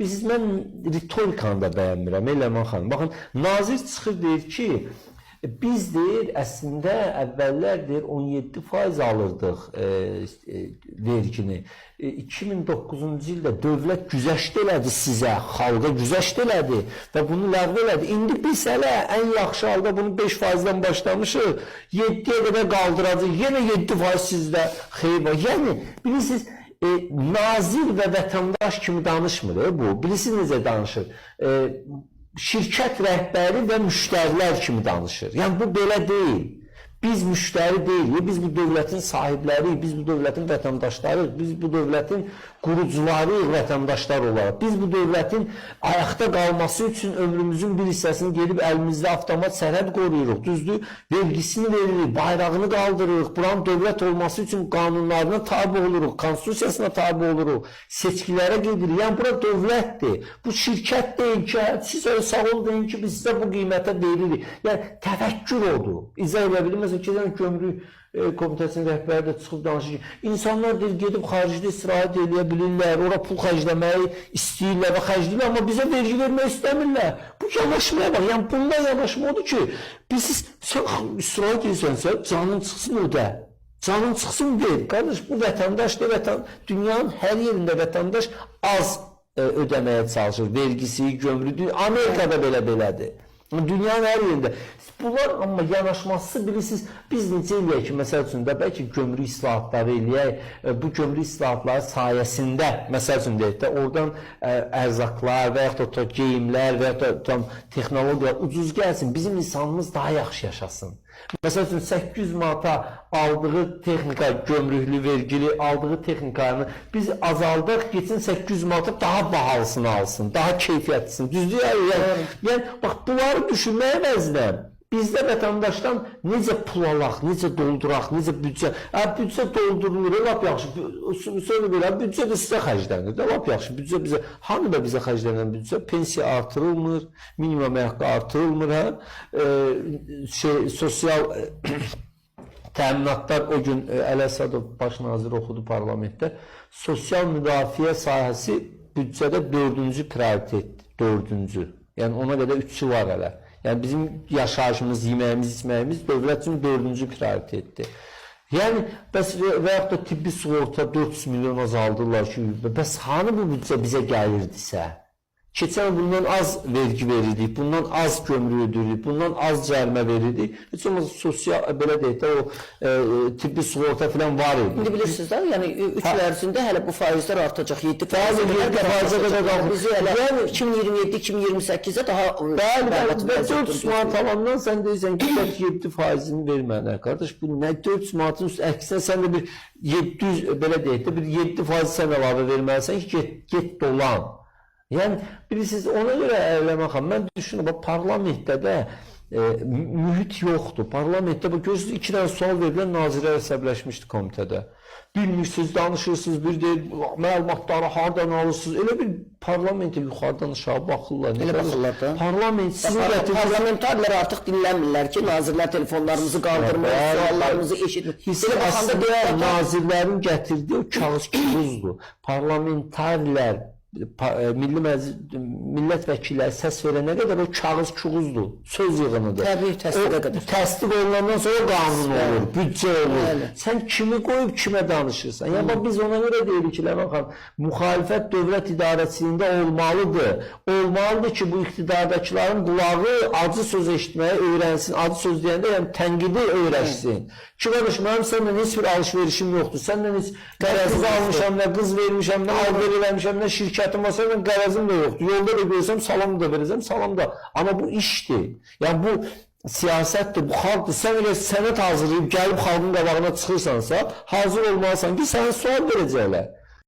Biz mən ritorikanı da bəyənmirəm, Ləman xanım. Baxın, nazir çıxır deyir ki, biz deyir, əslində əvvəllər deyir 17% alırdıq vergini. 2009-cu ildə dövlət güzəşt elədi sizə, xalqa güzəşt elədi və bunu ləğv elədi. İndi biz hələ ən yaxşı halda bunu 5%-dən başlamışıq, 7-yə qədər qaldıracaq. Yenə 7% sizdə xeyir var. Yəni bilirsiniz, nazir və vətəndaş kimi danışmır bu. Bilirsiniz necə danışır? Şirkət rəhbəri və müştərilər kimi danışır. Yəni bu belə deyil. Biz müştəri deyilik, biz bu dövlətin sahibləriyik, biz bu dövlətin vətəndaşlarıyıq, biz bu dövlətin qurucularıyıq vətəndaşlar olaraq. Biz bu dövlətin ayaqda qalması üçün ömrümüzün bir hissəsini gedib əlimizdə avtomat sərhəd qoruyuruq, düzdür? Vergisini veririk, bayrağını qaldırırıq, buranın dövlət olması üçün qanunlarına tabi oluruq, konstitusiyasına tabi oluruq, seçkilərə gedirik. Yəni bura dövlətdir. Bu şirkət deyil ki, siz öyle sağ olun deyin ki, biz sizə bu qiymətə veririk. Yəni təfəkkür odur. İzah edə bildim. Məsələn, keçən gömrük komitəsinin rəhbəri də çıxıb danışır ki, insanlar deyir, gedib xaricdə istirahət eləyə bilirlər, ora pul xərcləməyi istəyirlər və xərcləyirlər, amma bizə vergi vermək istəmirlər. Bu yanaşmaya bax. Yəni bunda yanaşma odur ki, biz sən istirahət edirsənsə, canın çıxsın ödə. Canın çıxsın ver. Qardaş, bu vətəndaş da dünyanın hər yerində vətəndaş az ödəməyə çalışır. Vergisi, gömrüyü. Amerikada belə belədir. Dünyanın hər yerində. Bunlar amma yanaşması bilirsiniz, biz necə eləyək ki, məsəl üçün də bəlkə gömrük islahatları eləyək, bu gömrük islahatları sayəsində, məsəl üçün deyək də, oradan ərzaqlar və yaxud da geyimlər və yaxud da tam texnologiya ucuz gəlsin, bizim insanımız daha yaxşı yaşasın. Məsəl üçün 800 manata aldığı texnika, gömrüklü, vergili aldığı texnikanı biz azaldıq, getsin 800 manata daha bahalısını alsın, daha keyfiyyətlisini. Düzdür? Yəni bax bunları düşünmək əvəzinə bizdə vətəndaşdan necə pul alaq, necə dolduraq, necə büdcə. Büdcə doldurulur, lap yaxşı. Sonra belə büdcə də sizə xərclənir də, lap yaxşı. Büdcə bizə, hanı da bizə xərclənən büdcə? Pensiya artırılmır, minimum əmək haqqı artırılmır, hə? Sosial təminatlar o gün Əli Əsədov baş nazir oxudu parlamentdə. Sosial müdafiə sahəsi büdcədə 4-cü prioritetdir, 4-cü. Yəni ona qədər 3-ü var hələ. Yəni bizim yaşayışımız, yeməyimiz, içməyimiz dövlət üçün 4-cü prioritetdir. Yəni bəs və yaxud da tibbi sığorta 400 milyon azaldırlar ki, bəs hanı bu büdcə bizə gəlirdisə? Keçən bundan az vergi verirdik, bundan az gömrük ödəyirdik, bundan az cərimə verirdik. Heç olmazsa sosial, belə deyək də, o tibbi sığorta falan var idi. İndi bilirsiniz də, yəni 3 il ərzində hələ bu faizlər artacaq. 7%-ə Bəli, 7%-ə qədər qalxır. Bizi hələ Yəni 2027-2028-ə daha Bəli, bəli. Və vəziyyət 400 manat alandan sən deyirsən ki, 7%-ni ver mənə. Qardaş, bu nə 400 manatın üstü, əksinə sən də bir 700, belə deyək də, bir 7% sən əlavə verməlisən ki, get dolan. Yəni, bilirsiniz, ona görə Ləman xanım, mən düşünürəm, bax, parlamentdə də mühit yoxdur. Parlamentdə, bax, görürsünüz, 2 dənə sual verilən nazirlər əsəbləşmişdi komitədə. Bilmirsiniz, danışırsınız, bir deyil, məlumatları hardan alırsınız. Elə bir parlamentə yuxarıdan aşağı baxırlar. Elə baxırlar da. Parlament sizin gətirdiyiniz... Parlamentarlar artıq dinlənmirlər ki, nazirlər telefonlarımızı qaldırmır, suallarımızı eşitmir. Belə baxanda nazirlərin gətirdiyi o kağız kağızdır. Parlamentarlar, Milli Məclis, millət vəkilləri səs verənə qədər o kağız kağızdır, söz yığınıdır. Təbii, təsdiqə qədər. Təsdiq olunandan sonra qanun olur, büdcə olur. Bəli. Sən kimi qoyub kimə danışırsan? Yəni bax, biz ona görə deyirik ki, Ləman xanım, müxalifət dövlət idarəçiliyində olmalıdır. Olmalıdır ki, bu iqtidardakıların qulağı acı söz eşitməyi öyrənsin. Acı söz deyəndə, yəni tənqidi öyrəşsin. Ki, qardaş, mənim səninlə heç bir alış-verişim yoxdur. Səndən heç qız almışam, nə qız vermişəm, nə alver eləmişəm, nə şirkətim var, səndən qərəzim də yoxdur. Yolda da görsəm, salam da verəcəm, salam da. Amma bu işdir. Yəni bu siyasətdir, bu xalqdır. Sən elə sənəd hazırlayıb gəlib xalqın qabağına çıxırsansa, hazır olmalısan ki, sənə sual verəcəklər.